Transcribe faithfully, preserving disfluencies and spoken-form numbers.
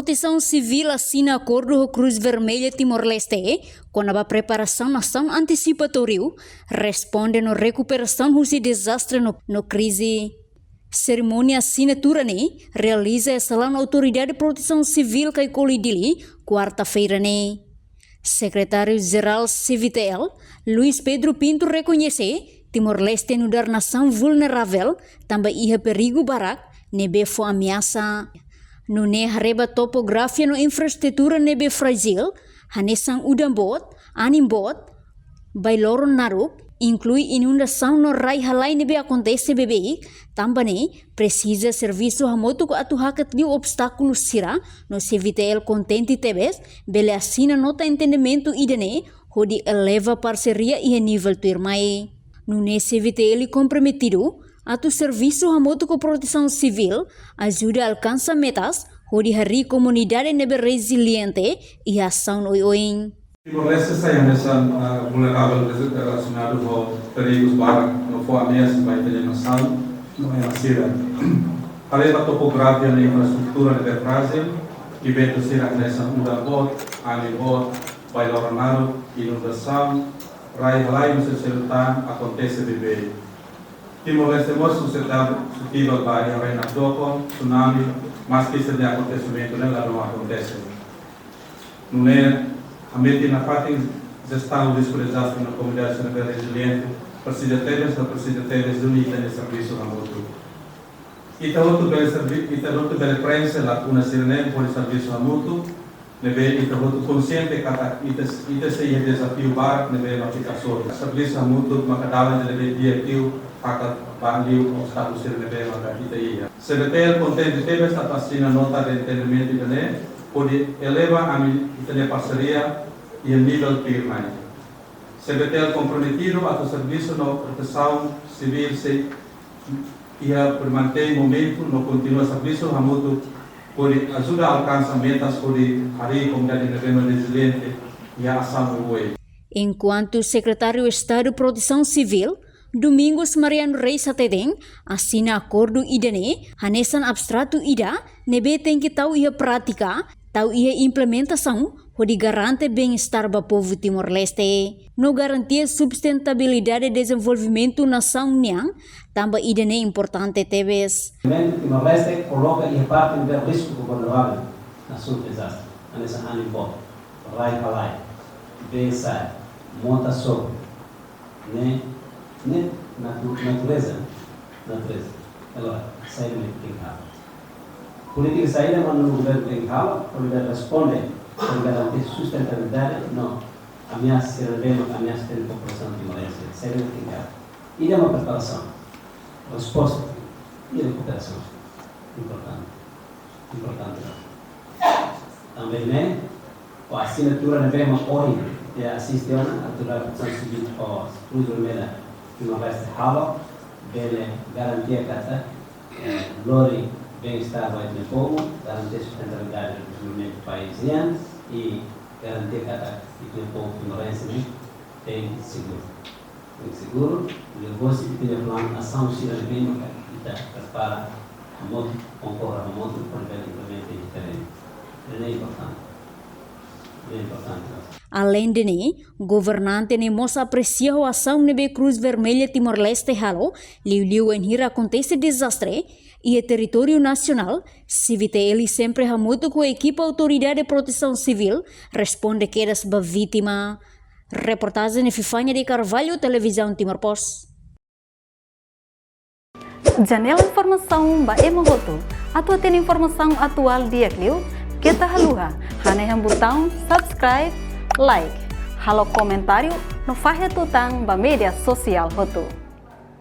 Protesaun Sivíl asina akordu ho Cruz Vermelha Timor-Leste kona-ba preparasaun asaun antisipatóriu, responde no rekuperasaun husi dezastre no, no krize. Serimónia asinatura ne'e realiza iha Salaun Autoridade Protesaun Sivíl Caicoli, Dili, kuarta-feira ne'e. Sekretáriu Jerál C V T L, Luis Pedro Pinto, rekoñese Timor-Leste nu'udar nasaun vulneravel, tanba iha perigu barak ne'ebé fó ameasa. Nune'e haree ba topografia no infraestrutura ne'ebé frájil, hanesan udan boot, anin boot, bailoro naruk, inklui inundasaun no rai-halai ne'ebé akontese beibeik, tanba ne'e presiza servisu hamutuk atu hakat liu obstákulu sira, no C V T L kontente tebes bele asina nota entendimentu ida-ne'e hodi eleva parseria iha nivel tuirmai. Nune'e C V T L komprometidu atu servisu hamutuk ho Protesaun Sivíl, ajuda alkansa metas hodi harii komunidade ne'ebé reziliente iha asaun oioin. Timor-Leste sai hanesan, ah, vulneravel relasionadu ho perigus barak no fó ameasa ba ita-nia nasaun no ema sira. Haree ba topografia no infraestrutura ne'ebé frájil, eventu sira hanesan udan boot, anin boot, bailoro naruk, inundasaun, rai-halai no seluk-seluk tan akontese beibeik. Timor-Leste mós susetivel, susetivel ba iha rai nakdoko, tsunami, maski sira-nia akontesimentu ne'e ladún akontese. Nune'e, hametin nafatin jestaun risku dezastre no komunidade sira ne'ebé reziliente, presiza tebes, no presiza tebes duni ita-nia servisu hamutuk. Ita hotu bele servi-, ita hotu bele prenxe lakuna sira-ne'e hodi servisu hamutuk, ne'ebé ita hotu konsiente katak ita, ita sei iha dezafiu barak ne'ebé mak ita hasoru. Servisu hamutuk maka dalan ida ne'ebé di'ak liu, hakat ba liu obstákulu sira ne'ebé maka ita iha. C V T L kontente tebes atu asina nota de entendimentu ida-ne'e, hodi eleva ami ita-nia parseria iha nivel tuirmai. C V T L komprometidu atu servisu no Protesaun Sivíl sei iha permanente momentu no kontinua servisu hamutuk hodi ajuda alkansa metas hodi harii komunidade ne'ebé mak reziliente iha asaun oioin. Enkuantu Sekretáriu Estadu Protesaun Sivíl, Domingos Mariano Reis hateten, asina akordu ida-ne'e hanesan abstratu ida ne'ebé tenke tau iha prátika, tau iha implementasaun, hodi garante bem-estar ba povu Timor-Leste, no garantia sustentabilidade dezenvolvimentu nasaun nian, tanba ida-ne'e importante tebes. Timor-Leste koloka iha parte ne'ebé risku vulneravel nasaun dezastre, hanesan anin boot, rai-halai, bee sa'e, mota sobu, ne'e, ne'e natu-, natureza, natureza. Agora, saida mak tenke halo? Polítika saida mak governu tenke halo, hodi responde, hodi garante sustentabilidade no ameasa sira ne'ebé mak ameasa ba populasaun timorense? Saida mak tenke halo? Ida mak preparasaun, resposta i rekuperasaun. Importante. Importante. Tanba ne'e, ho asinatura ne'ebé mak ohin ita asiste ona, Autoridade Protesaun Sivíl ho Cruz Vermelha Timor-Leste halo, bele garantia katak, eh, lori bem-estar ba ita-nia povu, garantia sustentabilidade dezenvolvimentu país nian, i garantia katak ita-nia povu timorense ne'e bem seguru. Bem seguru, i depois ita-nia planu asaun sira ne'ebé maka ita prepara hamutuk, konkorda hamutuk, para bele implementa diferente. Ne'e importante. Ne'e importante. Alende ne'e, governante ne'e mós apresia ho asaun ne'ebé Cruz Vermelha Timor-Leste halo, liuliu wainhira akontese dezastre iha territóriu nasionál, C V T L sempre hamutuk ho ekipa Autoridade Protesaun Sivíl responde kedas ba vítima. Reportajen Epifania de Carvalho, Televizaun Timor Post. Janela informasaun ba ema hotu. Atu hatene informasaun atuál di'ak liu, keta haluha hanehan butaun subscribe, like, halo komentáriu no fahe tutan ba média sosiál hotu.